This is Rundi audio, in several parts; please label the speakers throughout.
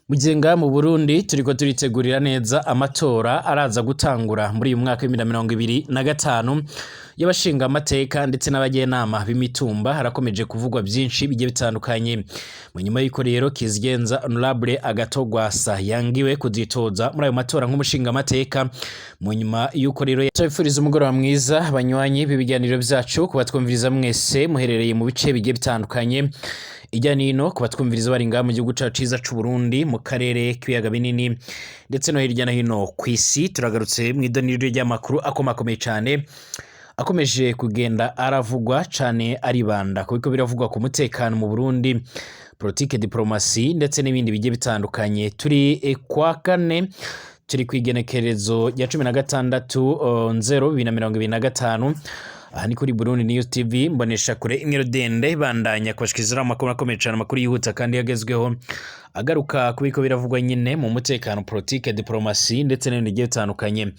Speaker 1: Mugenga mu Burundi turiko turitegurira neza amatora araza gutangura muri uyu mwaka w'ibihumbi na 2025 y'abashinga amateka ndetse n'abajenama b'imitumba. Harakomeje kuvugwa byinshi bigiye bitandukanye mu nyuma y'uko rero Kizigenza Honorable Agathon Rwasa yangiwe kuzitoza muri ayo matora nk'umushinga amateka. Mu nyuma y'uko rero tubifuriza umugoroba mwiza banywanyi b'ibiganiro byacu, kubatwumviriza mwese muherereye mu bice bigiye bitandukanye ijya nino, kubatwumviriza bari ngaha mu gihugu cacu ciza c'u Burundi, mu karere k'ibiyaga binini, ndetse no hirya no hino kw'isi. Turagarutse mu idoniro ry'amakuru akomakomeye cane akomeje kugenda aravugwa cane, aribanda kubiko biravugwa ku mutekano mu Burundi, politike, diplomasi ndetse n'ibindi bigiye bitandukanye. Turi kwa kane, turi kw'igenekerezo rya 16 0 2025. Aha ni kuri Burundi News TV, mbonesha kure imwe rudende, bandanya kubashikiriza amakuru akomeye cyane, amakuru yihuta kandi yagezweho, agaruka kubiko biravugwa nyine mu mutekano, politike, diplomasi ndetse n'ibindi bigiye bitandukanye.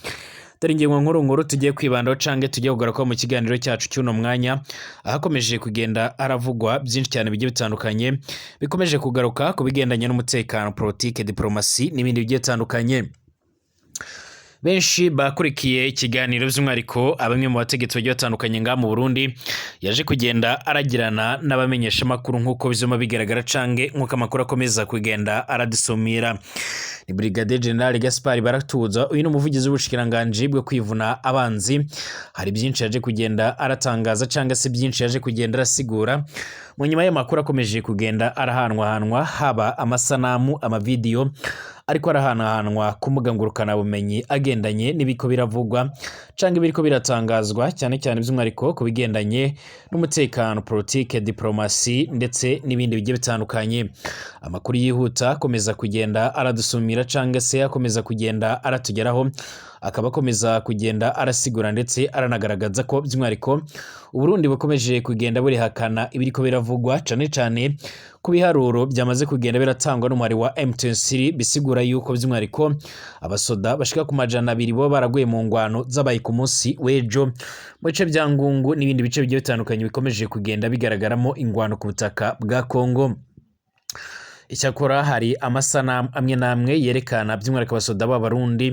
Speaker 1: Dore ingingo nkuru nkuru tugiye kwibandaho cange tugiye kugarukaho mu kiganiro cyacu cy'uno mwanya, ahakomeje kugenda haravugwa byinshi cyane bigiye bitandukanye bikomeje kugaruka ku bigendanye n'umutekano, politike, diplomasi n'ibindi bigiye bitandukanye. Benshi bakurikiye ikiganiro, by'umwihariko bamwe mu bategetsi bagiye batandukanye ngaha mu Burundi, yaje kugenda aragirana n'abamenyeshamakuru, nk'uko bizuma bigaragara cange nk'uko amakuru akomeza kugenda aradusumira. Ni Brigadier General Gaspard Baratuza, uyu ni umuvugizi w'ubushikiranganji bwo kwivuna abanzi. Hari byinshi yaje kugenda aratangaza cyangwa se byinshi yaje kugenda arasigura mu nyuma y'amakuru akomeje kugenda arahanwahanwa, haba amasanamu, amavideyo ariko arahanahanwa ku mbuga ngurukanabumenyi agendanye n'ibiko biravugwa canke ibiriko biratangazwa, cyane cyane by'umwihariko ku bigendanye n'umutekano, politike, diplomasi ndetse n'ibindi bigiye bitandukanye. Amakuru yihuta akomeza kugenda aradusumira cyangwa se akomeza kugenda aratugeraho, akaba akomeza kugenda arasigura ndetse aranagaragaza ko by'umwihariko Uburundi bukomeje kugenda burihakana ibiriko biravugwa, cane cane ku biharuro byamaze kugenda biratangwa n'umuhari wa M23, bisigura yuko by'umwihariko abasoda bashika ku 200 bo baraguye mu ngwano zabaye ku munsi w'ejo mu bice bya Ngungu n'ibindi bice bigiye bitandukanye bikomeje kugenda bigaragaramo ingwano ku butaka bwa Kongo. Icyakora hari amasanamu amwe n'amwe yerekana by'umwihariko abasoda b'Abarundi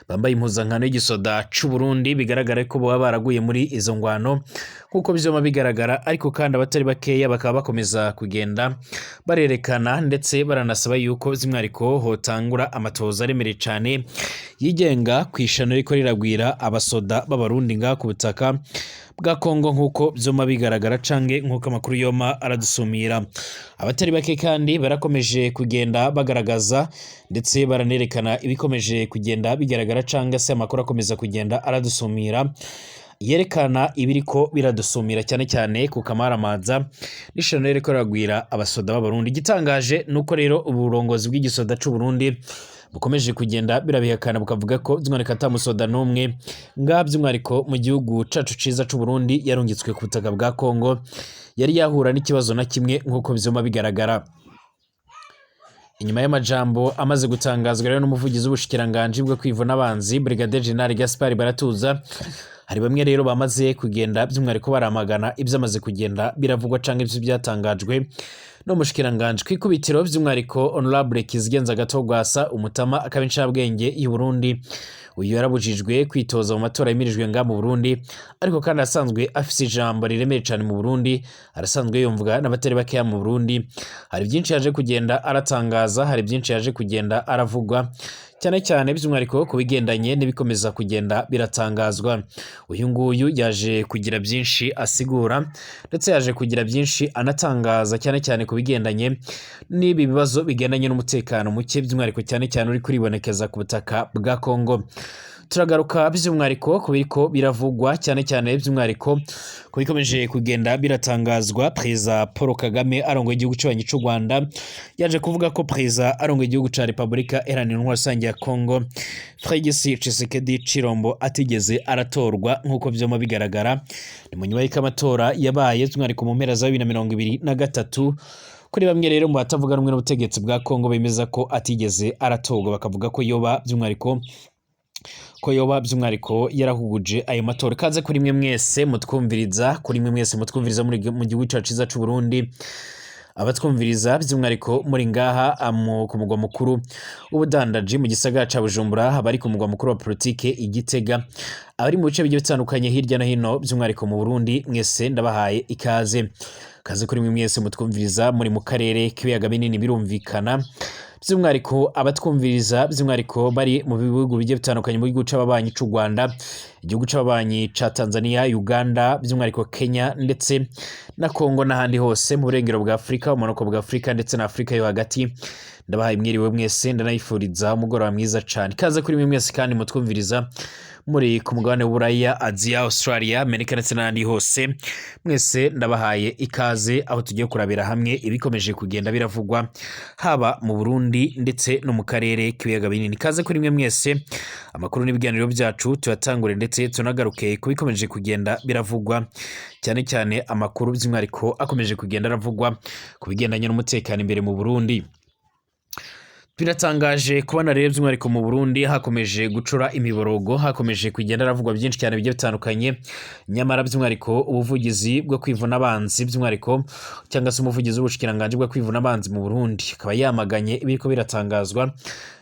Speaker 1: bambaye impuzankano y'igisoda c'u Burundi, bigaragara ko baba baraguye muri izo ngwano nk'uko vyoma bigaragara. Ariko kandi abatari bakeya bakaba bakomeza kugenda barerekana ndetse baranasaba yuko by'umwihariko hotangura amatoza aremereye cane yigenga ku ishano riko riragwira abasoda b'Abarundi ngaha ku butaka bwa Kongo, nk'uko vyoma bigaragara canke nk'uko amakuru yoma aradusumira. Abatari bake kandi barakomeje kugenda bagaragaza ndetse baranerekana ibikomeje kugenda bigaragara canke se amakuru akomeza kugenda aradusumira yerekana ibiriko biradusumira, cyane cyane ku kamaramaza n'ishano ririko riragwira abasoda b'Abarundi. Igitangaje nuko rero uburongozi bw'igisoda c'u Burundi bukomeje kugenda birabihakana, bukavuga ko by'umwihariko ata musoda n'umwe ngaha by'umwihariko mu gihugu cacu ciza c'u Burundi yarungitswe ku butaka bwa Kongo yari yahura n'ikibazo na kimwe, nk'uko vyoma bigaragara. Inyuma y'amajambo amaze gutangazwa rero n'umuvugizi w'ubushikiranganji bwo kwivuna abanzi, Brigadier General Gaspard Baratuza, hari bamwe rero bamaze kugenda by'umwihariko baramagana ivyamaze kugenda biravugwa canke ivyo byatangajwe n'umushikiranganji. Kwikubitiro by'umwihariko Honorable Kizigenza Agathon Rwasa, umutama akaba incabwenge y'u Burundi, uyu yarabujijwe kwitoza mu matora yimirijwe ngaha mu Burundi, ariko kandi asanzwe afise ijambo riremeye cane mu Burundi, arasanzwe yumvwa n'abatari bakeya mu Burundi. Hari byinshi yaje kugenda aratangaza, hari byinshi yaje kugenda aravugwa, cyane cyane by'umwihariko ku bigendanye n'ibikomeza kugenda biratangazwa. Uyu nguyu yaje kugira byinshi asigura ndetse yaje kugira byinshi anatangaza, cyane cyane ku bigendanye n'ibi bibazo bigendanye n'umutekano muke, by'umwihariko cyane cyane uri kuribonekeza ku butaka bwa Kongo. Turagaruka by'umwihariko ku biriko biravugwa, cyane cyane by'umwihariko ku bikomeje kugenda biratangazwa. Perezida Paul Kagame arongoye igihugu cy'ubanyi cy'u Rwanda yaje kuvuga ko perezida arongoye igihugu ca Repubulika Iharanira Intwaro Rusange ya Kongo, Felix Tshisekedi Tshilombo, atigeze aratorwa nk'uko vyoma bigaragara. Ni mu nyuma y'uko amatora yabaye by'umwihariko mu mpera za 2023. Kuri bamwe rero mu batavuga rumwe n'ubutegetsi bwa Kongo bemeza ko atigeze aratorwa, bakavuga ko yoba by'umwihariko yarahuguje ayo matora. Ikaze kuri mwe mwese mutwumviriza, kuri mwe mwese mutwumviriza muri mu gihugu cyacu cyiza c'u Burundi. Abatwumviriza by'umwihariko muri ngaha ku mugwa mukuru w'ubudandaji mu gisagara ca Bujumbura, abari ku mugwa mukuru wa politike i Gitega, abari mu bice bigiye bitandukanye hirya no hino by'umwihariko mu Burundi, mwese ndabahaye ikaze. Kaze kuri mwe mwese mutwumviriza muri mu karere k'ibiyaga binini, birumvikana by'umwihariko abatwumviriza by'umwihariko bari mu bihugu bigiye bitandukanye, mu gihugu c'ababanyi c'u Rwanda, igihugu c'ababanyi ca Tanzania, Uganda, by'umwihariko Kenya ndetse na Congo n'ahandi hose mu burengero bwa Afurika, ubumanuko bwa Afurika ndetse na Afurika yo hagati. Ndabahaye mwiriwe mwese, ndanayifuriza umugoroba mwiza cane. Ikaze kuri mwe mwese kandi mutwumviriza muri ku mugabane w'Uburaya, Aziya, Australia, Amerika ndetse n'ahandi hose, mwese ndabahaye ikaze aho tugiye kurabira hamwe ibikomeje kugenda biravugwa haba mu Burundi ndetse no mu karere k'ibiyaga binini. Ikaze kuri mwe mwese, amakuru n'ibiganiro byacu tuyatangure ndetse tunagaruke ku bikomeje kugenda biravugwa, cyane cyane amakuru by'umwihariko akomeje kugenda aravugwa ku bigendanye n'umutekano imbere mu Burundi. Biratangaje kubona rero by'umwihariko mu Burundi hakomeje gucura imiborogo, hakomeje kugenda haravugwa byinshi cyane bigiye bitandukanye, nyamara by'umwihariko ubuvugizi bwo kwivuna abanzi by'umwihariko cyangwa se umuvugizi w'ubushikiranganji bwo kwivuna abanzi mu Burundi akaba yamaganye ibiriko biratangazwa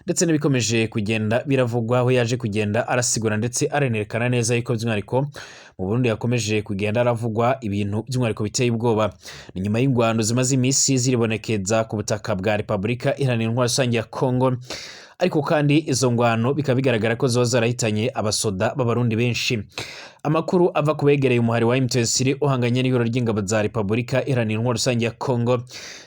Speaker 1: ndetse n'ibikomeje kugenda biravugwa, aho yaje kugenda arasigura ndetse arenerekana neza yuko by'umwihariko mu Burundi hakomeje kugenda haravugwa ibintu by'umwihariko biteye ubwoba. Ni nyuma y'ingwano zimaze iminsi ziribonekeza ku butaka bwa Repubulika Iharanira Intwaro Rusange ya Congo, ariko kandi izo ngwano bikaba bigaragara ko zoba zarahitanye abasoda b'abarundi benshi. Amakuru ava ku begereye umuhari wa M23 uhanganye n'ihuriro ry'ingabo za Repubulika Iharanira Intwaro Rusange ya Congo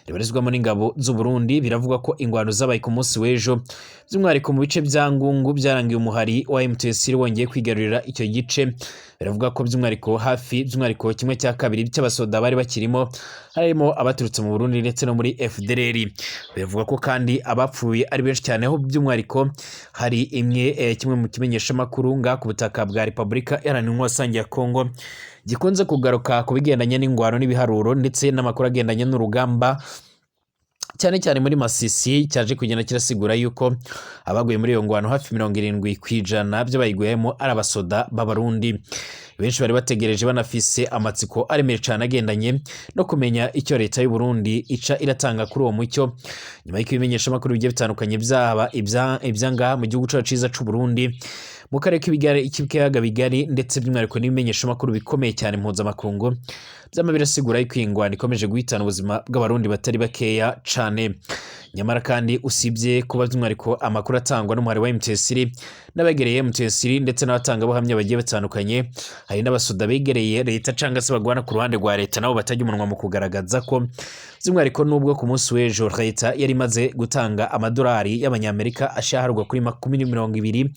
Speaker 1: ribarizwamo n'ingabo z'u Burundi, biravuga ko ingwano zabaye ku munsi w'ejo by'umwihariko mu bice bya Ngungu byarangiye umuhari wa M23 wongeye kwigarurira icyo gice. Biravuga ko by'umwihariko hafi by'umwihariko kimwe cya kabiri cy'abasoda bari bakirimo harimo abaturutse mu Burundi ndetse no muri FDLR. Biravuga ko kandi abapfuye ari benshi cyane, aho by'umwihariko hari imwe kimwe mu kimenyeshamakuru ngaha ku butaka bwa Repubulika Iharanira Intwaro Rusange ya Congo gikunze kugaruka ku bigendanye n'ingwano n'ibiharuro ndetse n'amakuru agendanye n'urugamba cyane cyane muri Masisi, cyaje kugenda kirasigura yuko abaguye muri iyo ngwano hafi 70% by'abayiguyemo ari abasoda b'abarundi. Benshi bari bategereje banafise amatsiko aremeye cyane agendanye no kumenya icyo leta y'u Burundi ica iratanga kuri uwo mucyo, nyuma y'uko ibimenyeshamakuru bigiye bitandukanye byaba ibyangaha mu gihugu cyacu ciza c'u Burundi, mu karere k'ibiyaga bigari ndetse by'umwihariko n'ibimenyeshamakuru bikomeye cyane mpuzamakungu byama birasigura yuko iyi ngwano ikomeje guhitana ubuzima bw'abarundi batari bakeya cane. Nyamara kandi usibye kuba by'umwihariko amakuru atangwa n'umuhari wa M23 n'abegereye M23 ndetse n'abatangabuhamya bagiye batandukanye, hari n'abasoda begereye leta cyangwa se bagwana ku ruhande rwa leta nabo batajya umunwa mu kugaragaza ko by'umwihariko nubwo ku munsi w'ejo leta yari imaze gutanga amadolari y'abanyamerika ashaharwa kuri 20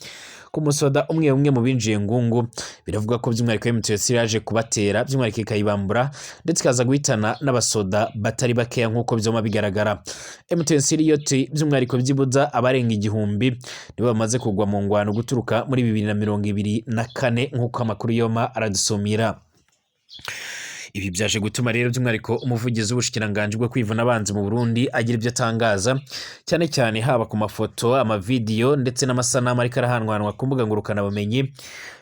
Speaker 1: ku musoda umwe umwe mu binjiye Ngungu, biravuga ko by'umwihariko M23 yaje kubatera by'umwihariko ikayibambura ndetse ikaza guhitana n'abasoda batari bakeya nk'uko byoma bigaragara. M23 yo by'umwihariko byibuza abarenga 1000 nibo bamaze kugwa mu ngwano guturuka muri 2024 nk'uko amakuru yoma aradusumira. Ibi byaje gutuma rero by'umwihariko umuvugizi w'ubushikiranganji bwo kwivuna abanzi mu Burundi agira ibyo atangaza, cyane cyane haba ku mafoto, amavideyo ndetse n'amasanamu ariko arahanwanwa ku mbuga ngurukanabumenyi,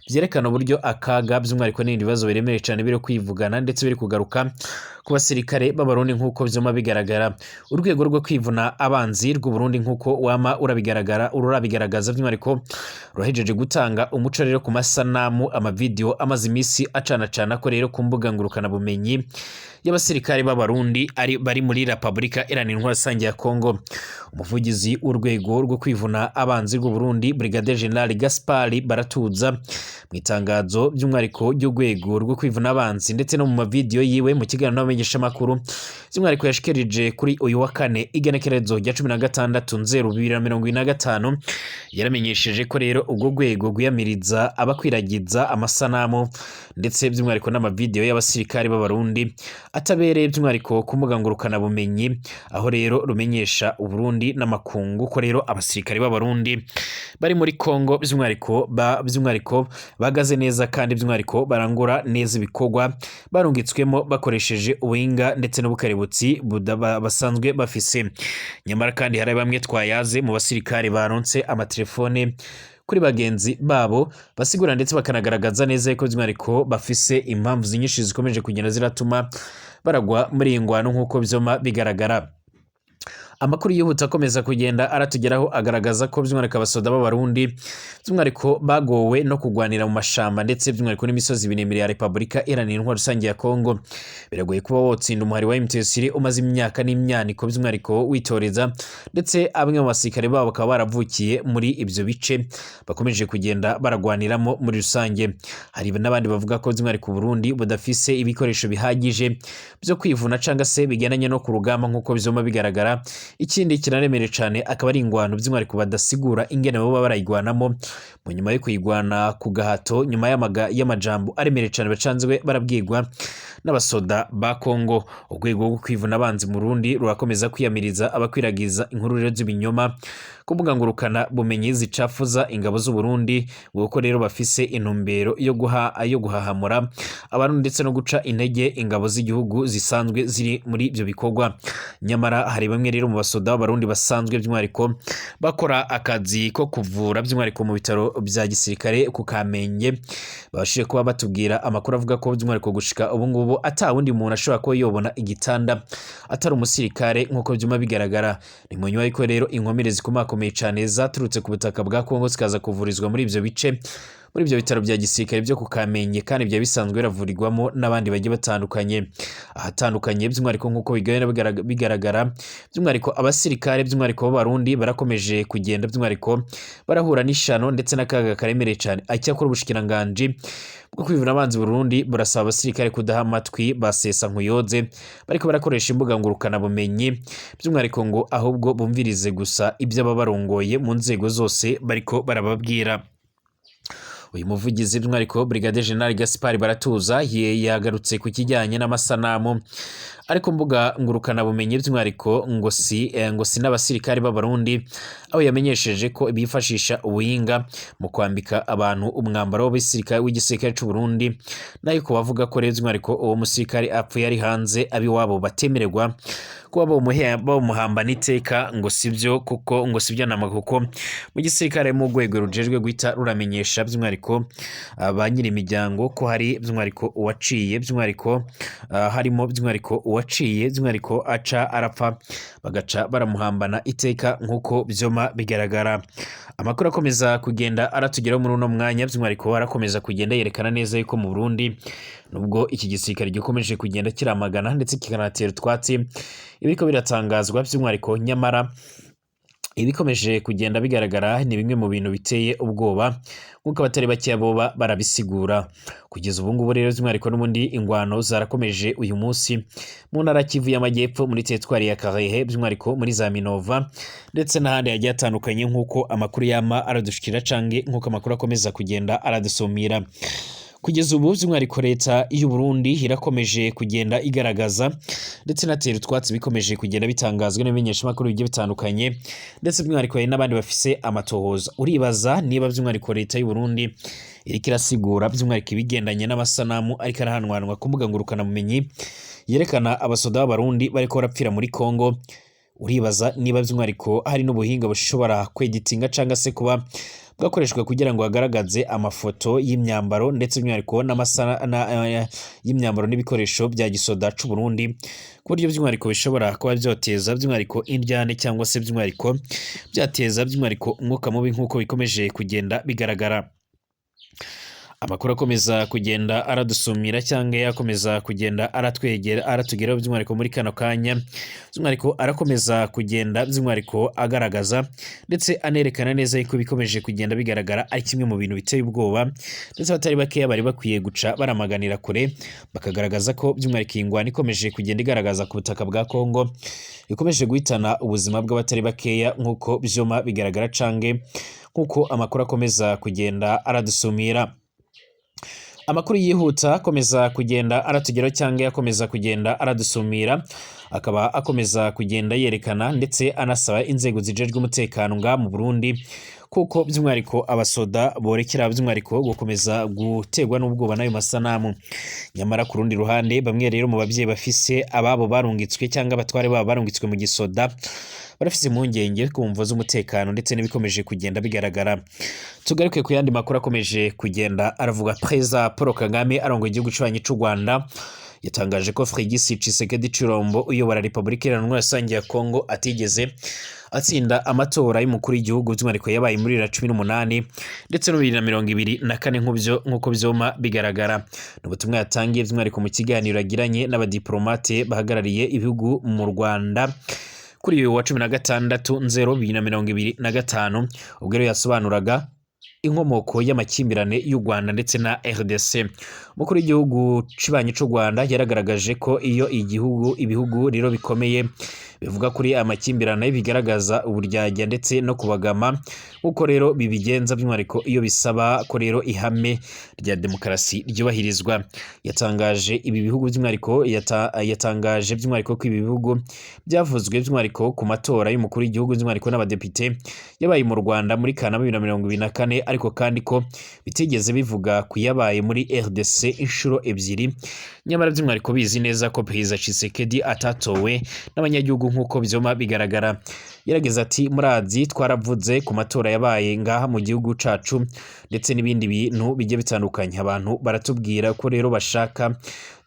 Speaker 1: byerekana uburyo akaga by'umwihariko n'ibindi bibazo biremereye cyane biri kwivugana ndetse biri kugaruka ku basirikare b'abarundi nk'uko byuma bigaragara. Urwego rwo kwivuna abanzi rw'u Burundi nk'uko wama urabigaragara ururabigaragaza by'umwihariko ruhejeje gutanga umuco rero ku masanamu, amavideyo amaze iminsi acanacana ko rero ku mbuga ngurukanabumenyi y'abasirikare b'abarundi ari bari muri Repubulika Iharanira Intwaro Rusange ya Congo. Umuvugizi w'urwego rwo kwivuna abanzi rw'u Burundi Brigadier General Gaspard Baratuza mu itangazo by'umwihariko ry'urwego rwo kwivuna abanzi ndetse no mu mavideyo yiwe mu kiganiro n'abamenyeshamakuru by'umwihariko yashikirije kuri uyu wa kane igenekerezo rya 16 nzero 2025, yaramenyesheje ko rero ubwo rwego rwiyamiriza abakwiragiza amasanamu ndetse by'umwihariko n'amavideyo y'abasirikare b'abarundi atabereye by'umwihariko ku mbuga ngurukanabumenyi, aho rero rumenyesha Uburundi n'amakungu ko rero abasirikare b'abarundi bari muri Congo by'umwihariko bahagaze neza kandi by'umwihariko barangura neza ibikorwa barungitswemo bakoresheje ubuhinga ndetse n'ubukerebutsi basanzwe bafise. Nyamara kandi hari bamwe twayaze mu basirikare baronse amatelefone Kuri bagenzi babo basigura ndetse bakanagaragaza neza yuko by'umwihariko bafise impamvu nyinshi zikomeje kugenda ziratuma baragwa muri iyi ngwano nk'uko vyoma bigaragara. Amakuru yihuta akomeza kugenda aratugeraho agaragaza ko by'umwihariko abasoda b'Abarundi by'umwihariko bagowe no kugwanira mu mashamba ndetse by'umwihariko n'imisozi miremire ya Repubulika Iharanira Intwaro Rusange ya Kongo. Biragoye kuba wotsinda umuhari wa M23 umaze imyaka n'imyaniko by'umwihariko witoreza, ndetse bamwe mu basirikare babo bakaba baravukiye muri ibyo bice bakomeje kugenda baragwaniramo muri rusange. Hari n'abandi bavuga ko by'umwihariko Burundi budafise ibikoresho bihagije byo kwivuna cyangwa se bigendanye no ku rugamba nk'uko bizoma bigaragara. Ikindi kinaremereye cyane akaba ari ingwano by'umwihariko badasigura ingene baba barayigwanamo mu nyuma yo kuyigwana ku gahato, nyuma y'amajambo aremereye cyane bacanzwe barabwirwa n'abasoda ba Kongo. Urwego rwo kwivuna abanzi mu Burundi rurakomeza kwiyamiriza abakwiragiza inkuru rero z'ibinyoma ku mbuga ngurukana bumenyi zicafuza ingabo z'u Burundi, kuko rero bafise intumbero yo guhahamura abantu ndetse no guca intege ingabo z'igihugu zisanzwe ziri muri ibyo bikorwa. Nyamara hari bamwe rero mu basoda b'Abarundi basanzwe by'umwihariko bakora akazi ko kuvura by'umwihariko mu bitaro bya gisirikare ku Kamenge, babashije kuba batubwira amakuru avuga ko by'umwihariko gushika ubu ngubu ata wundi muntu ashobora kuba yobona igitanda atari umusirikare nk'uko byuma bigaragara. Ni mu nyuma y'uko rero inkomere zikomakomeye cyane zaturutse ku butaka bwa Kongo zikaza kuvurizwa muri ibyo bice, muri ibyo bitaro bya gisirikare byo ku Kamenge, kandi byari bisanzwe biravurirwamo n'abandi bagiye batandukanye ahatandukanye by'umwihariko nk'uko bigenda bigaragara. By'umwihariko abasirikare by'umwihariko b'Abarundi barakomeje kugenda by'umwihariko barahura n'ishano ndetse n'akaga karemereye cyane. Icyakora ubushikiranganji bwo kwivuna abanzi Burundi burasaba abasirikare kudaha amatwi basesa nkuyoze bariko barakoresha imbuga ngurukana bumenyi by'umwihariko, ngo ahubwo bumvirize gusa ibyo ababarongoye mu nzego zose bariko barababwira. Uyu muvugizi by'umwihariko Brigadier General Gaspard Baratuza yagarutse ku kijyanye n'amasanamu ariko mbuga ngurukana bumenyi by'umwihariko ngo si n'abasirikare b'Abarundi, aho yamenyesheje ko bifashisha ubuhinga mu kwambika abantu umwambaro w'abasirikare w'igisirikare cy'u Burundi, nayo ko bavuga ko rero by'umwihariko uwo musirikare apfuye ari hanze abiwabo batemererwa kuba bamuhambana iteka, ngo sibyo kuko ngo sibyo nama, kuko mu gisirikare mu rwego rujejwe guhita ruramenyesha by'umwihariko ba nyiri imiryango ko hari by'umwihariko uwaciye by'umwihariko harimo by'umwihariko uwaciye by'umwihariko aca arapfa, bagaca baramuhambana iteka nk'uko byoma bigaragara. Amakuru akomeza kugenda aratugeraho muri uno mwanya by'umwihariko arakomeza kugenda yerekana neza yuko mu Burundi nubwo iki gisirikare gikomeje kugenda kiramagana ndetse kikanatera utwatsi ibiriko biratangazwa by'umwihariko, nyamara ibikomeje kugenda bigaragara ni bimwe mu bintu biteye ubwoba nk'uko abatari bakeya boba barabisigura. Kugeza ubu ngubu rero by'umwihariko n'ubundi ingwano zarakomeje uyu munsi mu ntara Kivu y'Amajyepfo, muri teritwari ya Karehe, by'umwihariko muri za Minova ndetse n'ahandi hagiye hatandukanye, nk'uko amakuru yama aradushikira cange nk'uko amakuru akomeza kugenda aradusumira. Kugeza ubu by'umwihariko leta y'u Burundi irakomeje kugenda igaragaza ndetse inatera utwatsi bikomeje kugenda bitangazwa n'ibimenyeshamakuru bigiye bitandukanye, ndetse by'umwihariko hari n'abandi bafise amatohoza. Uribaza niba by'umwihariko leta y'u Burundi iriko irasigura by'umwihariko ibigendanye n'amasanamu ariko arahanwanwa ku mbuga ngurukanabumenyi yerekana abasoda b'Abarundi bariko barapfira muri Kongo. Uribaza niba by'umwihariko hari n'ubuhinga bushobora kweditinga cyangwa se kuba bwakoreshwa kugira ngo hagaragaze amafoto y'imyambaro ndetse by'umwihariko y'imyambaro n'ibikoresho bya gisoda c'u Burundi, ku buryo by'umwihariko bishobora kuba byoteza by'umwihariko indyane cyangwa se by'umwihariko byateza by'umwihariko umwuka mubi nk'uko bikomeje kugenda bigaragara. Amakuru akomeza kugenda aradusumira cyangwa yakomeza kugenda aratwegera aratugeraho by'umwihariko muri kano kanya by'umwihariko arakomeza kugenda by'umwihariko agaragaza ndetse anerekana neza yuko bikomeje kugenda bigaragara ari kimwe mu bintu biteye ubwoba, ndetse abatari bakeya bari bakwiye guca baramaganira kure, bakagaragaza ko by'umwihariko iyi ngwano ikomeje kugenda igaragaza ku butaka bwa Kongo ikomeje guhitana ubuzima bw'abatari bakeya nk'uko byuma bigaragara cange nk'uko amakuru akomeza kugenda aradusumira. Amakuru yihuta akomeza kugenda aratugeraho cyangwa akomeza kugenda aradusumira akaba akomeza kugenda yerekana ndetse anasaba inzego zijejwe umutekano nga mu Burundi kuko by'umwihariko abasoda borekera by'umwihariko gukomeza guterwa n'ubwoba n'ayo masanamu. Nyamara ku rundi ruhande, bamwe rero mu bavyeyi bafise ababo barungitswe cyangwa abatware babo barungitswe mu gisoda barafise impungenge ku mvo z'umutekano ndetse n'ibikomeje kugenda bigaragara. Tugaruke ku yandi makuru akomeje kugenda aravuga. Perezida Paul Kagame arongoye igihugu c'ubanyi c'u Rwanda yatangaje ko Félix Tshisekedi Tshilombo uyobora Repubulika Iharanira Rusange ya Kongo atigeze atsinda amatora y'umukuru w'igihugu, by'umwihariko yabaye muri 2018 ndetse no 2024, nk'uko vyoma bigaragara. Ni ubutumwa yatangiye by'umwihariko mu kiganiro yagiranye n'abadiplomate bahagarariye ibihugu mu Rwanda kuri uyu wa 16 nzero 2025, ubwo rero yasobanuraga inkomoko y'amakimbirane y'u Rwanda ndetse na RDC. Umukuru w'igihugu cibanyi c'u Rwanda yaragaragaje ko iyo igihugu ibihugu rero bikomeye bivuga kuri aya makimbirane bigaragaza uburyarya ndetse no kubagama, nk'uko rero bibigenza by'umwihariko iyo bisaba ko rero ihame rya demokarasi ryubahirizwa. Yatangaje ibi bihugu by'umwihariko yatangaje by'umwihariko ko ibi bihugu byavuzwe by'umwihariko ku matora y'umukuru w'igihugu, by'umwihariko n'abadepite, yabaye mu Rwanda muri Kanama 2024, ariko kandi ko bitigeze bivuga ku yabaye muri RDC inshuro ebyiri, nyamara by'umwihariko bizi neza ko Perezida Tshisekedi atatowe n'abanyagihugu nk'uko vyoma bigaragara. Yarageze ati: "Murazi twaravuze ku matora yabaye ngaha mu gihugu cacu ndetse n'ibindi bintu bigiye bitandukanye. Abantu baratubwira ko rero bashaka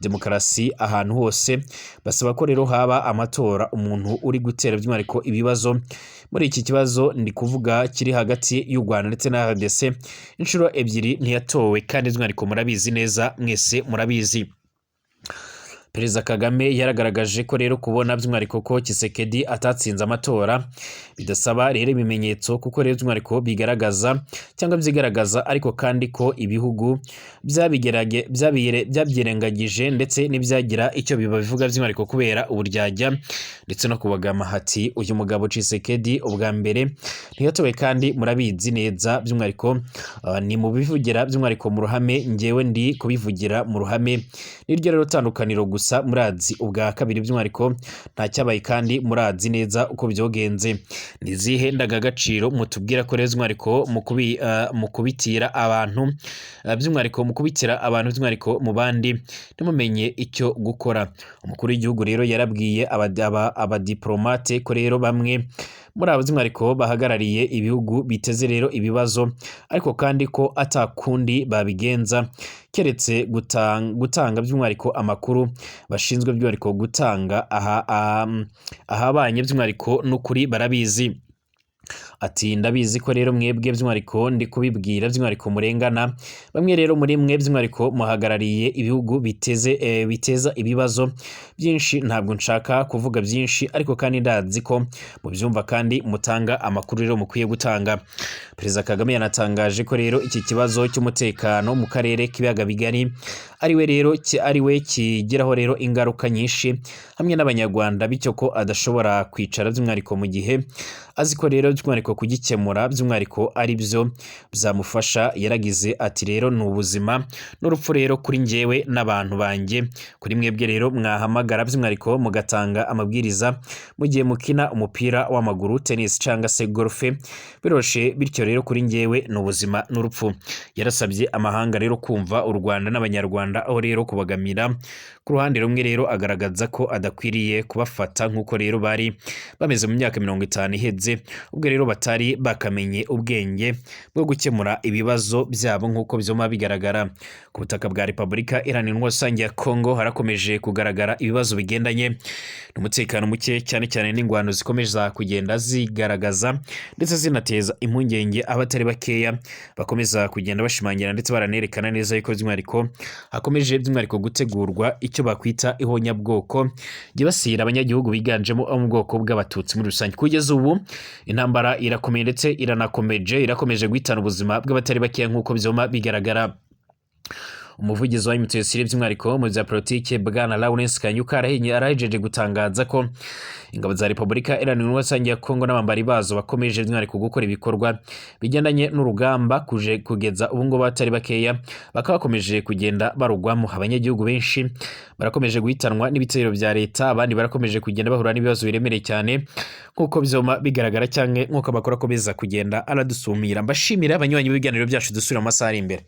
Speaker 1: demokarasi ahantu hose, basaba ko rero haba amatora. Umuntu uri gutera by'umwihariko ibibazo muri iki kibazo ndi kuvuga kiri hagati y'u Rwanda ndetse na RDC, inshuro ebyiri ntiyatowe kandi by'umwihariko murabizi neza, mwese murabizi." Perezida Kagame yaragaragaje ko rero kubona by'umwihariko ko Tshisekedi atatsinze amatora bidasaba rero ibimenyetso, kuko rero by'umwihariko bigaragaza cyangwa byigaragaza, ariko kandi ko ibihugu byabyirengagije ndetse n'ibyagira icyo bibabivuga by'umwihariko kubera uburyarya ndetse no kubagama. Hati: "Uyu mugabo Tshisekedi ubwa mbere ntiyatowe kandi murabizi neza by'umwihariko, ni mu bivugira by'umwihariko mu ruhame, njyewe ndi kubivugira mu ruhame, niryo rero tandukaniro gusa. Murazi ubwa kabiri by'umwihariko nta cyabaye kandi murazi neza uko byogenze. Ni izihe ndangagaciro mutubwira ko rero by'umwihariko mu kubitira abantu, by'umwihariko mu kubitira abantu by'umwihariko mu bandi ntimumenye icyo gukora?" Umukuru w'igihugu rero yarabwiye abadiplomate ko rero bamwe muri abo by'umwihariko bahagarariye ibihugu biteze rero ibibazo, ariko kandi ko atakundi babigenza keretse gutanga by'umwihariko amakuru bashinzwe by'umwihariko gutanga aha ahabanye by'umwihariko n'ukuri barabizi. Ati: "Ndabizi ko rero mwebwe by'umwihariko ndi kubibwira by'umwihariko murengana. Bamwe rero muri mwe by'umwihariko muhagarariye ibihugu biteza ibibazo byinshi. Ntabwo nshaka kuvuga byinshi, ariko kandi ndazi ko mubyumva kandi mutanga amakuru rero mukwiye gutanga." Perezida Kagame yanatangaje ko rero iki kibazo cy'umutekano mu karere k'ibiyaga bigari ariwe rero ariwe kigiraho rero ingaruka nyinshi hamwe n'Abanyarwanda, bityo ko adashobora kwicara by'umwihariko mu gihe azi ko rero by'umwihariko kugikemura by'umwihariko ari byo byamufasha. Yaragize ati: "Rero ni ubuzima n'urupfu rero kuri njyewe n'abantu banjye. Kuri mwebwe rero mwahamagara by'umwihariko mugatanga amabwiriza mu gihe mukina umupira w'amaguru, tennis cyangwa se golf, biroshe. Bityo rero kuri njyewe ni ubuzima n'urupfu." Yarasabye amahanga rero kumva u Rwanda n'Abanyarwanda, aho rero kubagamira ku ruhande rumwe rero agaragaza ko adakwiriye kubafata nk'uko rero bari bameze mu myaka 50 iheze, ubwo rero batari bakamenye ubwenge bwo gukemura ibibazo byabo nk'uko byoma bigaragara. Ku butaka bwa Repubulika Iharanira Rusange ya Kongo harakomeje kugaragara ibibazo bigendanye n'umutekano muke, cyane cyane n'ingwano zikomeza kugenda zigaragaza ndetse zinateza impungenge abatari bakeya, bakomeza kugenda bashimangira ndetse baranerekana neza yuko by'umwihariko hakomeje by'umwihariko gutegurwa icyo bakwita ihonyabwoko ryibasira abanyagihugu biganjemo abo mu bwoko bw'Abatutsi muri rusange. Kugeza ubu intambara irakomeye ndetse iranakomeje, irakomeje guhitana ubuzima bw'abatari bakeya nk'uko byoma bigaragara. Umuvugizi wa M23, by'umwihariko mu bya politike, bwana Lawrence Kanyuka, arahejeje gutangaza ko ingabo za Repubulika Iharanira Intwaro ya Kongo n'abambari bazo bakomeje by'umwihariko gukora ibikorwa bigendanye n'urugamba kuje kugeza ubu ngubu batari bakeya bakaba bakomeje kugenda barugwamo. Abanyagihugu benshi barakomeje guhitanwa n'ibitero bya leta, abandi barakomeje kugenda bahura n'ibibazo biremereye cyane, nk'uko byoma bigaragara cyangwa nk'uko amakuru akomeza kugenda aradusumira. Mbashimira abanywanyi b'ibiganiro byacu, dusubira mu masaha ari imbere.